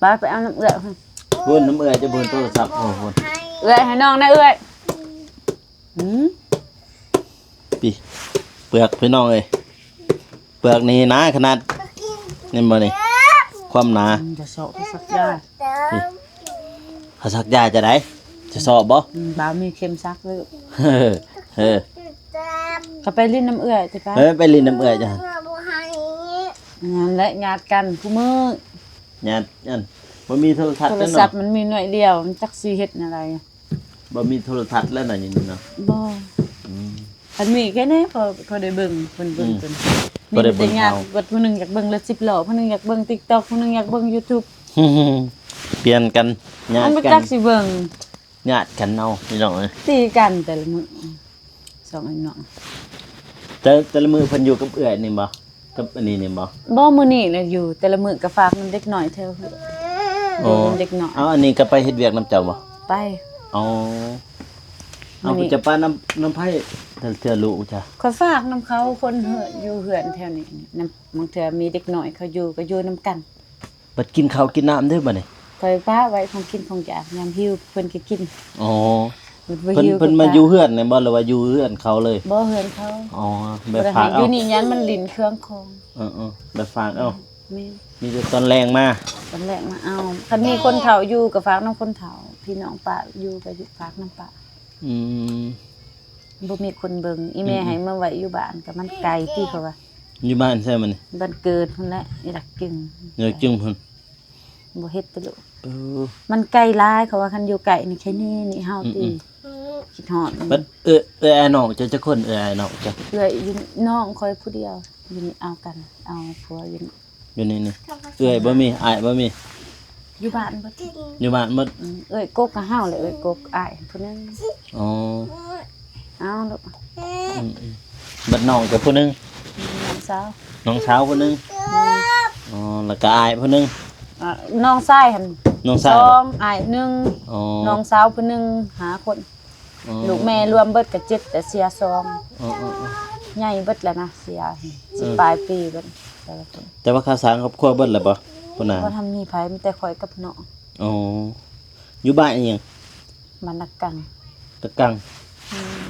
ໄປ ໄປເອົານ້ຳເອື້ອຍພຸ້ນ. ພຸ້ນ ນ້ຳເອື້ອຍຈະບຸນໂທລະສັບ. ໂອ້ ພຸ້ນ ເອື້ອຍໃຫ້ນ້ອງນະເອື້ອຍ. ອືມ ປີ ເປືອກພີ່ນ້ອງເອີຍ ເປືອກນີ້ໜາຂະໜາດ ເຫັນບໍ່ນີ້ ຄວາມໜາ. ອືມ ຈະເຊາະໄປສັກຢາ ປີ ເຂົາສັກຢາຈັ່ງໃດ? ຈະເຊາະບໍ່? ອືມ ບ່າວມີເຂັມສັກເລີຍ. ເອີ ເອີ ເຂົາໄປຫຼິ້ນນຳເອື້ອຍຕິປະ? ເອີ ໄປຫຼິ້ນນຳເອື້ອຍຈ້ະ. ນັ້ນແຫຼະ ຍາດກັນຄູ່ມື້ ຍາດ ອັນ ບໍ່ມີໂທລະທັດ ໂທລະສັບເນາະ ມັນມີໜ້ອຍດຽວ ມັນຈັກຊິເຮັດແນວໃດ. ບໍ່ມີໂທລະທັດແລ້ວນະ ຢູ່ນີ້ເນາະ? ບໍ່ ອືມ ຄັນມີແຄ່ນີ້ພໍ ພໍໄດ້ເບິ່ງ ເພິ່ນເບິ່ງ ອືມ ເພິ່ນ ພໍໄດ້ເບິ່ງ ມີແຕ່ຍາດ ເອົາ ບັດຜູ້ໜຶ່ງຢາກເບິ່ງລົດສິບລໍ້ ຜູ້ໜຶ່ງຢາກເບິ່ງ TikTok ຜູ້ໜຶ່ງຢາກເບິ່ງ YouTube ປ່ຽນກັນ ຍາດກັນ ມັນບໍ່ຈັກຊິເບິ່ງ ຍາດກັນເອົາ ພີ່ນ້ອງເອີຍ ຕີກັນແຕ່ລະມື້ ສອງອ້າຍນ້ອງ. ແຕ່ ແຕ່ລະມື້ເພິ່ນຢູ່ກັບເອື້ອຍນີ້ບໍ່? ກັບອັນນີ້ນີ້ບໍ່? ບໍ່ ມື້ນີ້ລະຢູ່ ແຕ່ລະມື້ກໍຝາກນຳເດັກນ້ອຍແຖວເຮືອນ ໂອ້ ຢູ່ນຳເດັກນ້ອຍ. ເອົາ ອັນນີ້ກໍໄປເຮັດວຽກນຳເຈົ້າບໍ່? ໄປ. ອໍ ເອົາ ມື້ນີ້ ເຈົ້າໄປນຳ ນຳໃຜ ແຕ່ລະເທື່ອລູກເຈົ້າ? ຂ້ອຍຝາກນຳເຂົາ ຄົນເຮືອນ ຢູ່ເຮືອນແຖວນີ້ ນຳ ບາງເທື່ອມີເດັກນ້ອຍເຂົາຢູ່ ກໍຢູ່ນຳກັນ. ບັດກິນເຂົ້າກິນນ້ຳເດ້ບັດນີ້? ຂ້ອຍປະໄວ້ຂອງກິນຂອງຢາກ ຍາມຫິວເພິ່ນກໍກິນ. ອໍ ເພິ່ນ ເພິ່ນມາຢູ່ເຮືອນນີ້ບໍ່ ຫຼືວ່າຢູ່ເຮືອນເຂົາເລີຍ? ບໍ່ ເຮືອນເຂົາ. ອໍ ແບບຝາກເອົາ ຢູ່ນີ້ຢ້ານມັນຫຼິ້ນເຄື່ອງຂອງ. ເອີໆ ແບບຝາກເອົາ. ແມ່ນ ມີແຕ່ຕອນແລງມາ ຕອນແລງມາເອົາ. ຄັນມີຄົນເຖົ້າຢູ່ກໍຝາກນຳຄົນເຖົ້າ ພີ່ນ້ອງປ້າຢູ່ກໍຝາກນຳປ້າ. ອືມ ບໍ່ມີຄົນເບິ່ງ ອີແມ່ ອືມໆ ໃຫ້ມາໄວ້ຢູ່ບ້ານກໍມັນໄກຕິ ເຂົາວ່າ. ຢູ່ບ້ານໃສມັນນີ້? ບ້ານເກີດພຸ້ນແຫຼະ ອີຫຼັກຈຶ່ງ ອີຫຼັກຈຶ່ງພຸ້ນ. ບໍ່ເຮັດຕິລູກ? ເອີ ມັນໄກຫຼາຍ ເຂົາວ່າ ຄັນຢູ່ໃກ້ນີ້ ແຄ່ນີ້ນີ້ເຮົາຕິ ອືມໆ ຄິດຮອດ. ບັດເອື້ອຍ ເອື້ອຍອ້າຍນ້ອງເຈົ້າຈັກຄົນ? ເອື້ອຍອ້າຍນ້ອງເຈົ້າ? ເອື້ອຍຢູ່ ນ້ອງຂ້ອຍຜູ້ດຽວ ຢູ່ນີ້ເອົາກັນ ເອົາຜົວຢູ່ນີ້ ຢູ່ນີ້ນີ້. ເອື້ອຍບໍ່ມີ ອ້າຍບໍ່ມີ? ຢູ່ບ້ານເບິດ ຢູ່ບ້ານເບິດ. ອືມ ເອື້ອຍກົກກັບເຮົາແຫຼະ ເອື້ອຍກົກອ້າຍຜູ້ໜຶ່ງ. ອໍ ເອົາລູກ ອືມໆ ບັດນ້ອງກໍຜູ້ໜຶ່ງ ນ້ອງສາວ ນ້ອງສາວຜູ້ໜຶ່ງ. ແມ່ນ. ອໍ ແລ້ວກໍອ້າຍຜູ້ໜຶ່ງ. ອ່າ ນ້ອງຊາຍຫັ້ນ ນ້ອງຊາຍ ສອງ ອ້າຍໜຶ່ງ. ອໍ ນ້ອງສາວຜູ້ໜຶ່ງ ຫ້າຄົນ. ອໍ ລູກແມ່ລວມເບິດກໍເຈັດ ແຕ່ເສຍສອງ. ອໍໆໆ ໃຫຍ່ເບິດແລ້ວນະ ເສຍ ເອີ ສິບປາຍປີເບິດແຕ່ລະຄົນ. ແຕ່ວ່າຂ້າວສານຄອບຄົວເບິດແລ້ວບໍ່? ບໍ່ນາ ບໍ່ທັນມີໃຜ ມີແຕ່ຂ້ອຍກັບນ້ອງ. ອໍ ຢູ່ບ້ານອີ່ຫຍັງ? ບ້ານຕາກັງ. ຕາກັງ. ອືມ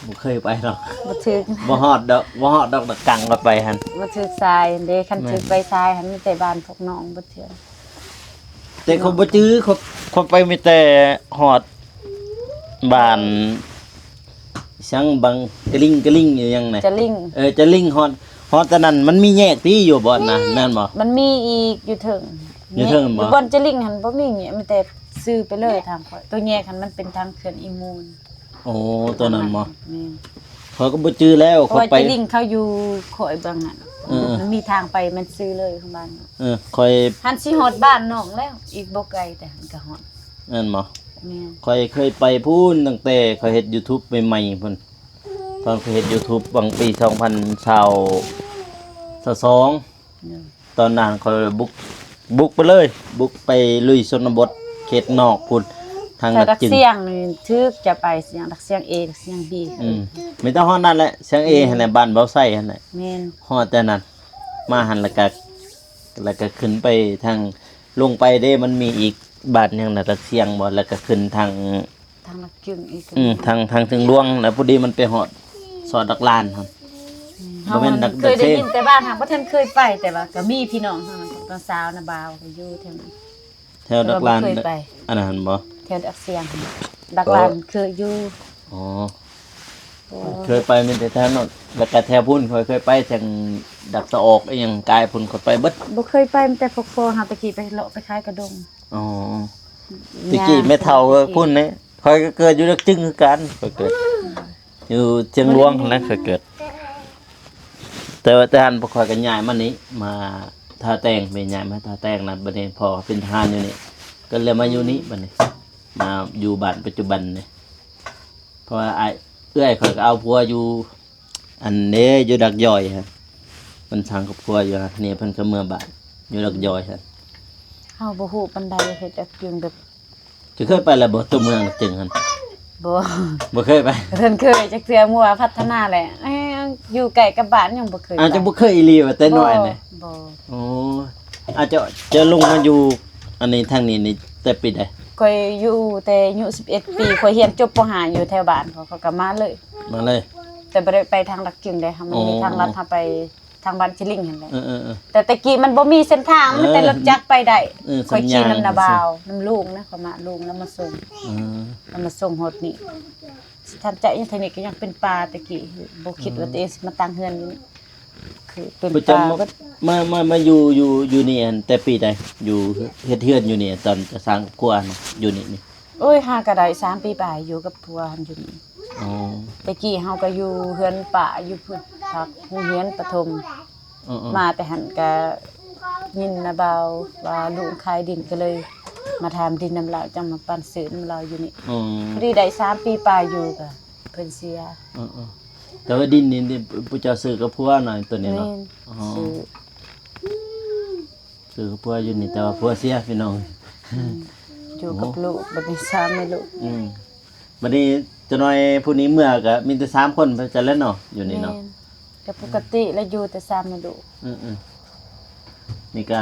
ບໍ່ເຄີຍໄປດອກ ບໍ່ຖືກ ບໍ່ຮອດດອກ ບໍ່ຮອດດອກ ຕາກັງກໍໄປຫັ້ນ ບໍ່ຖືກສາຍເດ້. ຄັນຖືກໄປສາຍຫັ້ນ ມີແຕ່ບ້ານພວກນ້ອງເບິດເທື່ອ. ແຕ່ຂ້ອຍບໍ່ຈື່ ຂ້ອຍ ຂ້ອຍໄປມີແຕ່ຮອດບ້ານ ອີຫຍັງ ບັງກະລິງ ກະລິງອີຫຍັງນະ ຈະລິງ. ເອີ ຈະລິງ ຮອດ ຮອດແຕ່ນັ້ນ ມັນມີແຍກຕິຢູ່ບ່ອນນະ ແມ່ນບໍ່? ມັນມີອີກຢູ່ເທິງ ຢູ່ເທິງບໍ່? ຢູ່ບ່ອນຈະລິງຫັ້ນບໍ່ມີແຍກ ມີແຕ່ຊື່ໄປເລີຍທາງຂ້ອຍ. ຕົວແຍກຫັ້ນມັນເປັນທາງເຂື່ອນອີມູນ. ໂອ້ ຕົວນັ້ນບໍ່? ແມ່ນ. ຂ້ອຍກໍບໍ່ຈື່ແລ້ວ ເພາະວ່າ ຂ້ອຍໄປ ຈະລິງເຂົາຢູ່ຂ້ອຍເບື້ອງນັ້ນ. ເອີໆ ມັນມີທາງໄປ ມັນຊື່ເລີຍຂອງບ້ານ. ເອີ ຂ້ອຍ ຫັ້ນຊິຮອດບ້ານນ້ອງແລ້ວ ອີກບໍ່ໄກ ແຕ່ຫັ້ນກໍຮອດ. ແມ່ນບໍ່? ແມ່ນ. ຂ້ອຍເຄີຍໄປພຸ້ນ ຕັ້ງແຕ່ຂ້ອຍເຮັດຢູທູບໃໝ່ໆພຸ້ນ ຕອນຂ້ອຍເຮັດຢູທູບຫວ່າງປີສອງພັນຊາວ ຊາວສອງ ໂດຍ ຕອນນັ້ນຂ້ອຍບຸກ ບຸກໄປເລີຍ ບຸກໄປລຸຍຊົນນະບົດເຂດນອກພຸ້ນ ທາງ ແຖວດັກຈຶງ ດັກຊຽງນີ້ ຖືກຈະໄປສຽງ ດັກຊຽງເອ ດັກຊຽງບີ. ອືມ ມີແຕ່ຮອດນັ້ນແຫຼະ ຊຽງເອຫັ້ນແຫຼະ ບ້ານເບົາໄຊຫັ້ນແຫຼະ. ແມ່ນ. ຮອດແຕ່ນັ້ນ ມາຫັ້ນແລ້ວກະ ແລ້ວກະຂຶ້ນໄປທາງ ລົງໄປເດ້ ມັນມີອີກບ້ານຫຍັງນະ ດັກຊຽງບໍ່ ແລ້ວກະຂຶ້ນທາງ ທາງຫຼັກຈຶ່ງອີກ. ອືມ ທາງ ທາງເທິງຫຼວງ ແລ້ວພໍດີມັນໄປຮອດຊອດດັກລານຫັ້ນ. ອືມ ບໍ່ແມ່ນດັກ ເຮົາເຄີຍໄດ້ຍິນແຕ່ບ້ານ ຫາກບໍ່ທັນເຄີຍໄປ ແຕ່ວ່າກໍມີພີ່ນ້ອງເຮົາ ຕອນສາວນະ ບ່າວກໍຢູ່ແຖວນັ້ນ ແຖວດັກລານ. ແຕ່ວ່າບໍ່ເຄີຍໄປ ອັນນັ້ນບໍ່? ແຖວດັກຊຽງ ດັກລານເຄີຍຢູ່. ອໍ ໂອ້ ເຄີຍໄປມີແຕ່ແຖວນັ້ນ ແລ້ວກະແຖວພຸ້ນຂ້ອຍເຄີຍໄປ ທາງດັກສະອອກອີ່ຫຍັງກາຍພຸ້ນຂ້ອຍໄປເບິດ. ບໍ່ເຄີຍໄປ ມີແຕ່ພວກພໍ່ເຮົາແຕ່ກີ້ໄປເລາະໄປຂາຍກະດົງ. ອໍ ແຕ່ກີ້ແມ່ເຖົ້າພຸ້ນເດ້ ຂ້ອຍກໍເກີດຢູ່ດັກຈຶງຄືກັນ ຂ້ອຍເກີດຢູ່ຊຽງຫຼວງຫັ້ນແຫຼະ ຂ້ອຍເກີດ. ແຕ່ວ່າ ແຕ່ຫັ້ນພວກຂ້ອຍກໍຍ້າຍມານີ້ ມາທ່າແຕງ ແມ່ຍ້າຍມາທ່າແຕງນະ ບັດນີ້ພໍ່ເປັນທະຫານຢູ່ນີ້ ກໍເລີຍມາຢູ່ນີ້ ອືມ ບັດນີ້ ມາຢູ່ບ້ານປັດຈຸບັນນີ້ ເພາະວ່າອ້າຍ ເອື້ອຍຂ້ອຍກໍເອົາຜົວຢູ່ ອັນເດ້ ຢູ່ດາກຢອຍຫັ້ນ ເພິ່ນສ້າງຄອບຄົວຢູ່ຫັ້ນ ນີ້ເພິ່ນກໍເມືອບ້ານ ຢູ່ດາກຢອຍຫັ້ນ. ເຮົາບໍ່ຮູ້ປານໃດ ເຮັດຈັກຈຶ່ງແບບ ເຈົ້າເຄີຍໄປແລ້ວບໍ່ ຕົວເມືອງຈຶ່ງຫັ້ນ? ບໍ່ ບໍ່ເຄີຍໄປ. ເພິ່ນເຄີຍຈັກເທື່ອ ເມືອພັດທະນາແຫຼະ ເອີ ຢູ່ໃກ້ກັບບ້ານ ຍັງບໍ່ເຄີຍ ອາດຈະບໍ່ເຄີຍອີ່ຫຼີວ່າແຕ່ນ້ອຍນະ. ບໍ່ ໂອ້ ອາດຈະ ເຈົ້າລົງມາຢູ່ອັນນີ້ ທາງນີ້ນີ້ແຕ່ປີໃດ? ຂ້ອຍຢູ່ແຕ່ອາຍຸສິບເອັດປີ ຂ້ອຍຮຽນຈົບປໍຫ້າຢູ່ແຖວບ້ານເຂົາ ຂ້ອຍກໍມາເລີຍ ມາເລີຍ. ແຕ່ບໍ່ໄດ້ໄປທາງຫຼັກກິງເດ້ ມັນມີ ໂອ້ ທາງລັດ ເຮົາໄປທາງບ້ານຊິລິງຫັ້ນແຫຼະ. ເອີໆໆ ແຕ່ແຕ່ກີ້ມັນບໍ່ມີເສັ້ນທາງ ເອີ ມີແຕ່ລົດຈັກໄປໄດ້. ເອີ ຂ້ອຍຂີ່ນຳນ້າບ່າວ ນຳລຸງນະ ເຂົາມາ ລຸງລາວມາສົ່ງ ເອີ ລາວມາສົ່ງຮອດນີ້. ທັນໃຈ ທາງນີ້ກໍຍັງເປັນປ່າແຕ່ກີ້ ບໍ່ຄິດວ່າ ເອີ ຕົວເອງຊິມາຕັ້ງເຮືອນຢູ່ນີ້ ຄືເປັນປ່າເບິດ. ມາ ມາ ມາຢູ່ ຢູ່ ຢູ່ນີ້ຫັ້ນແຕ່ປີໃດ? ຢູ່ເຮັດເຮືອນຢູ່ນີ້ ຕອນຈະສ້າງຄອບຄົວຫັ້ນ ຢູ່ນີ້ນີ້. ໂອ້ຍ ຫາກໍໄດ້ສາມປີປາຍ ຢູ່ກັບຜົວຫັ້ນຢູ່ນີ້. ອໍ ແຕ່ກີ້ເຮົາກໍຢູ່ເຮືອນປ້າຢູ່ພຸ້ນ ພັກໂຮງຮຽນປະຖົມ. ເອີໆ ມາແຕ່ຫັ້ນກໍຍິນນາບ່າວວ່າລຸງຂາຍດິນ ກໍເລີຍມາຖາມດິນນຳລາວ ຈັ່ງມາປັນຊື້ນຳລາວຢູ່ນີ້. ອໍ ພໍດີໄດ້ສາມປີປາຍຢູ່ກໍເພິ່ນເສຍ. ເອີໆ ແຕ່ວ່າດິນນີ້ ນີ້ຜູ້ເຈົ້າຊື້ກັບຜົວເນາະ ຕົວນີ້ເນາະ? ແມ່ນ ອໍ ຊື້ ຄືຜົວຢູ່ນີ້ ແຕ່ວ່າຜົວເສຍພີ່ນ້ອງ. ອືມ ຢູ່ກັບລູກ ບັດນີ້ສາມແມ່ລູກ. ອືມ ບັດນີ້ຈັກໜ້ອຍຜູ້ນີ້ເມືອກໍມີແຕ່ສາມຄົນໄປຊັ້ນແຫຼະເນາະ ຢູ່ນີ້ເນາະ. ແມ່ນ ກໍປົກກະຕິແລ້ວ ຢູ່ແຕ່ສາມແມ່ລູກ. ອືມໆ ນີ້ກໍ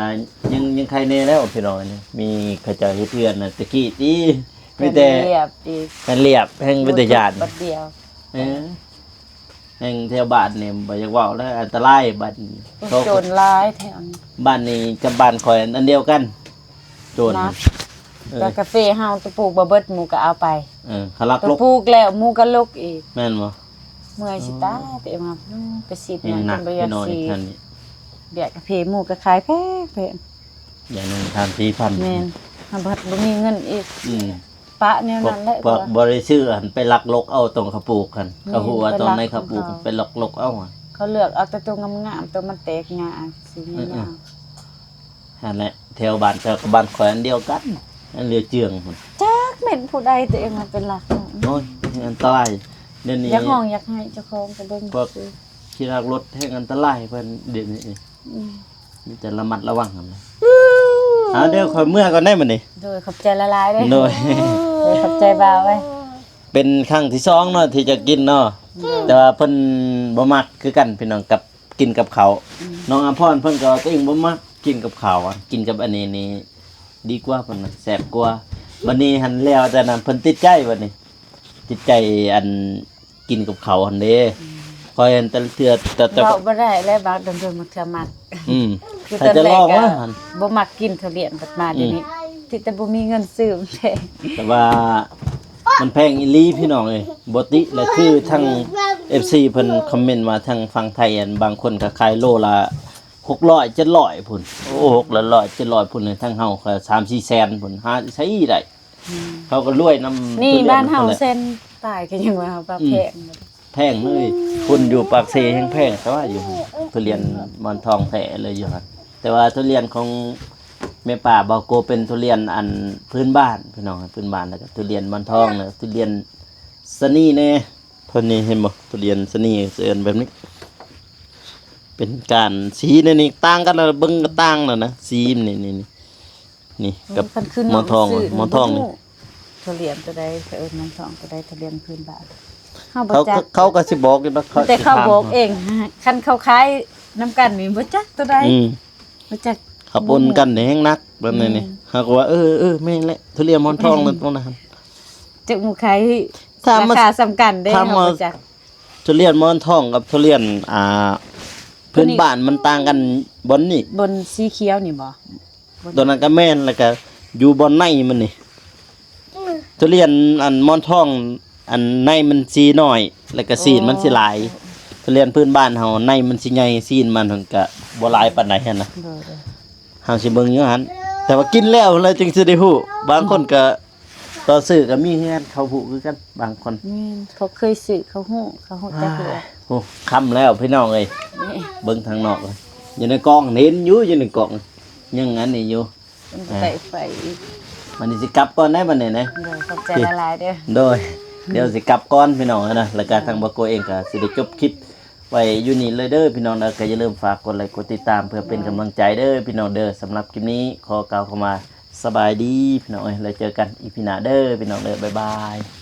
ຍັງ ຍັງໄຄແດ່ແລ້ວພີ່ນ້ອງ ນີ້ມີເຂົາເຈົ້າເຮັດເຮືອນນະ ແຕ່ກີ້ຕິ ມີແຕ່ແຜ່ນລຽບອີກ ແຜ່ນລຽບ ແຮ່ງເປັນຕາຢ້ານ ບັດດຽວ. ເອີ ແຮ່ງແຖວບ້ານນີ້ບໍ່ຢາກເວົ້າແລ້ວ ອັນຕະລາຍບັດນີ້. ໂອ້ ໂຈນຫຼາຍແຖວນີ້. ບ້ານນີ້ກັບບ້ານຂ້ອຍອັນດຽວກັນ ໂຈນນະ. ເອີ ແລ້ວກາເຟເຮົາ ຕົວປູກບໍ່ເບິດ ໝູ່ກໍເອົາໄປ. ເອີ ເຂົາລັກລົກ ຕົວປູກແລ້ວໝູ່ກໍລົກອີກ. ແມ່ນບໍ່? ເມື່ອຍຊິຕາຍ ເອີ ແຕ່ວ່າ ອືມ ໄປສີດຫຍັງ ແຮງໜັກ ຈົນບໍ່ຢາກສີດ. ເບຍກາເຟໝູ່ກໍຂາຍແພງໆ ຢ່າງໜຶ່ງສາມສີ່ພັນ. ແມ່ນ ເຮົາບັດບໍ່ມີເງິນອີກ. ອືມ ປະແນວນັ້ນແຫຼະ ພວກ ພວກບໍ່ໄດ້ຊື້ຫັ້ນ ໄປລັກລົກເອົາຕົງເຂົາປູກຫັ້ນ. ແມ່ນ ເຂົາຮູ້ວ່າຕົງໃນເຂົາປູກ ໄປລັກລົກເອົາ. ເຂົາເລືອກເອົາແຕ່ຕົວງາມໆ ຕົວມັນແຕກງ່າ ສີງາມໆ. ເອີໆ ຫັ້ນແຫຼະ ແຖວບ້ານເຈົ້າກັບບ້ານຂ້ອຍອັນດຽວກັນ ອັນເຫຼືອເຈື່ອງພຸ້ນ. ຈັກແມ່ນຜູ້ໃດ ຕົວເອງມັນເປັນຫຼັກ. ໂອ້ຍ ອັນຕະລາຍ ດຽວນີ້ຢາກຮ້ອງຢາກໄຫ້ ເຈົ້າຂອງກໍເບິ່ງ ພວກຂີ່ລັກລົກແຮງອັນຕະລາຍເພິ່ນ ດຽວນີ້. ອືມ ມີແຕ່ລະມັດລະວັງຫັ້ນແຫຼະ. ເອົາ ດຽວຂ້ອຍເມືອກ່ອນໄດ໋ບັດນີ້. ໂດຍ ຂອບໃຈຫຼາຍໆເດີ. ໂດຍ ໂດຍ ຂອບໃຈບ່າວເອີຍ. ເປັນຄັ້ງທີສອງເນາະ ທີ່ຈະກິນເນາະ. ໂດຍ ແຕ່ວ່າເພິ່ນບໍ່ມັກຄືກັນພີ່ນ້ອງ ກັບ ກິນກັບເຂົ້າ. ອືມ ນ້ອງອຳພອນເພິ່ນກໍວ່າຕົວເອງບໍ່ມັກກິນກັບເຂົ້າ ກິນກັບອັນນີ້ນີ້ດີກວ່າ ເພິ່ນວ່າແຊບກວ່າ. ບັດນີ້ຫັ້ນແລ້ວແຕ່ນັ້ນ ເພິ່ນຕິດໃຈບັດນີ້ ຕິດໃຈອັນ ກິນກັບເຂົ້າຫັ້ນເດ້. ອືມ ຂ້ອຍຫັ້ນແຕ່ລະເທື່ອ ແຕ່ ແຕ່ ເວົ້າບໍ່ໄດ້ແລ້ວ ບາງດົນໆ ບາງເທື່ອມັກ. ອືມ ຄືຕອນແລກກໍບໍ່ມັກກິນທຸລຽນ ບັດມາດຽວນີ້ ອືມ ທີ່ແຕ່ບໍ່ມີເງິນຊື້ ແຕ່ວ່າມັນແພງອີ່ຫຼີພີ່ນ້ອງເອີຍ. ບໍ່ຕິແຫຼະ ຄືທາງເອັຟຊີເພິ່ນຄອມເມັນມາທາງຝັ່ງໄທ ອັນບາງຄົນກໍຂາຍໂລລະຫົກຮ້ອຍເຈັດຮ້ອຍພຸ້ນ. ໂອ້ ຫົກຮ້ອຍເຈັດຮ້ອຍພຸ້ນ ທາງເຮົາກໍສາມສີ່ແສນພຸ້ນ ຫາໃສໄດ້. ອືມ ເຂົາກໍລວຍນຳ ນີ້ບ້ານເຮົາແສນປາຍກໍຍັງວ່າເຮົາວ່າ ອືມ ແພງ. ແພງເລີຍ ຄົນຢູ່ປາກເຊແຮງແພງ ແຕ່ວ່າຢູ່ທຸລຽນໝອນທອງແທ້ເລີຍຢູ່ຫັ້ນ. ແຕ່ວ່າທຸລຽນຂອງແມ່ປ້າບ່າວໂກເປັນທຸລຽນອັນພື້ນບ້ານພີ່ນ້ອງ ພື້ນບ້ານ ແລ້ວກໍທຸລຽນໝອນທອງ ແລ້ວກໍທຸລຽນຊະນີແດ່. ເພິ່ນນີ້ເຫັນບໍ່ ທຸລຽນຊະນີເອີ້ນແບບນີ້ ເປັນກ້ານສີນີ້ ນີ້ຕ່າງກັນລະ ເບິ່ງກໍຕ່າງແລ້ວນະ ສີນີ້ ນີ້ ນີ້ ນີ້ກັບ ໂອ້ຍ ຄັນຄືນ້ອງ ໝອນທອງ ຊື້ ໝອນທອງນີ້ ບໍ່ຮູ້ທຸລຽນຕົວໃດ ເຂົາເອີ້ນໝອນທອງຕົວໃດ ທຸລຽນພື້ນບ້ານ. ເຮົາບໍ່ຈັກ ເຂົາ ເຂົາກໍຊິບອກຢູ່ດອກ ແຕ່ເຂົາບອກເອງ ຄັນເຂົາຂາຍນຳກັນນີ້ບໍ່ຈັກຕົວໃດ. ອືມ ບໍ່ຈັກ ເຂົາປົນກັນແຮງໜັກແບບນີ້ນີ້. ອືມ ເຮົາກໍວ່າ ເອີ ເອີ ແມ່ນແຫຼະ ທຸລຽນໝອນທອງນັ້ນຕົວນັ້ນ ຈັກໝູ່ຂາຍ ຖ້າ ລາ ມາ ຄາສ່ຳກັນເດ້ ເຮົາບໍ່ຈັກ. ທຸລຽນໝອນທອງກັບທຸລຽນ ອ່າ ພື້ນບ້ານມັນຕ່າງກັນບ່ອນນີ້ ບ່ອນສີຂຽວນີ້ບໍ່? ຕົວນັ້ນກໍແມ່ນ ແລ້ວກໍຢູ່ບ່ອນໃນມັນນີ້ ທຸລຽນອັນໝອນທອງ ອັນໃນມັນສີນ້ອຍ ແລ້ວກໍ ອໍ ຊີ້ນມັນຊິຫຼາຍ. ທຸລຽນພື້ນບ້ານເຮົາໃນມັນຊິໃຫຍ່ ຊີ້ນມັນຫັ້ນກໍບໍ່ຫຼາຍປານໃດຫັ້ນນະ. ໂດຍໆ ເຮົາຊິເບິ່ງຢູ່ຫັ້ນ ແຕ່ວ່າກິນແລ້ວແລ້ວຈຶ່ງຊິໄດ້ຮູ້. ບາງຄົນກໍ ຕອນຊື້ກໍມີຄືກັນ ເຂົາຮູ້ຄືກັນບາງຄົນ. ແມ່ນ ເຂົາເຄີຍຊື້ ເຂົາຮູ້ ເຂົາຮູ້ຈັກຢູ່. ໂອ້ ຄ່ຳແລ້ວພີ່ນ້ອງເອີຍ. ນີ້ ເບິ່ງທາງນອກ ຢູ່ໃນກ້ອງເຫັນຢູ່ ຢູ່ໃນກ້ອງ ຍັງອັນນີ້ຢູ່ ມັນບໍ່ໄດ້ໄຟອີກ. ບັດນີ້ຊິກັບກ່ອນໄດ໋ບັດນີ້ນະ. ໂດຍ ຂອບໃຈຫຼາຍໆເດີ. ໂດຍ ດຽວຊິກັບກ່ອນພີ່ນ້ອງເອີຍນະ ແລ້ວກະທາງບໍ່ໂກເອງກະຊິໄດ້ຈົບຄລິບໄວ້ຢູ່ນີ້ເລີຍເດີພີ່ນ້ອງເດີ. ກະຢ່າລືມຝາກກົດໄລກົດຕິດຕາມເພື່ອເປັນກຳລັງໃຈເດີພີ່ນ້ອງເດີ. ສຳລັບຄລິບນີ້ຂໍກ່າວຄຳວ່າສະບາຍດີພີ່ນ້ອງເອີຍ ແລ້ວເຈີກັນອີພີໜ້າເດີພີ່ນ້ອງເດີ. ບາຍບາຍ.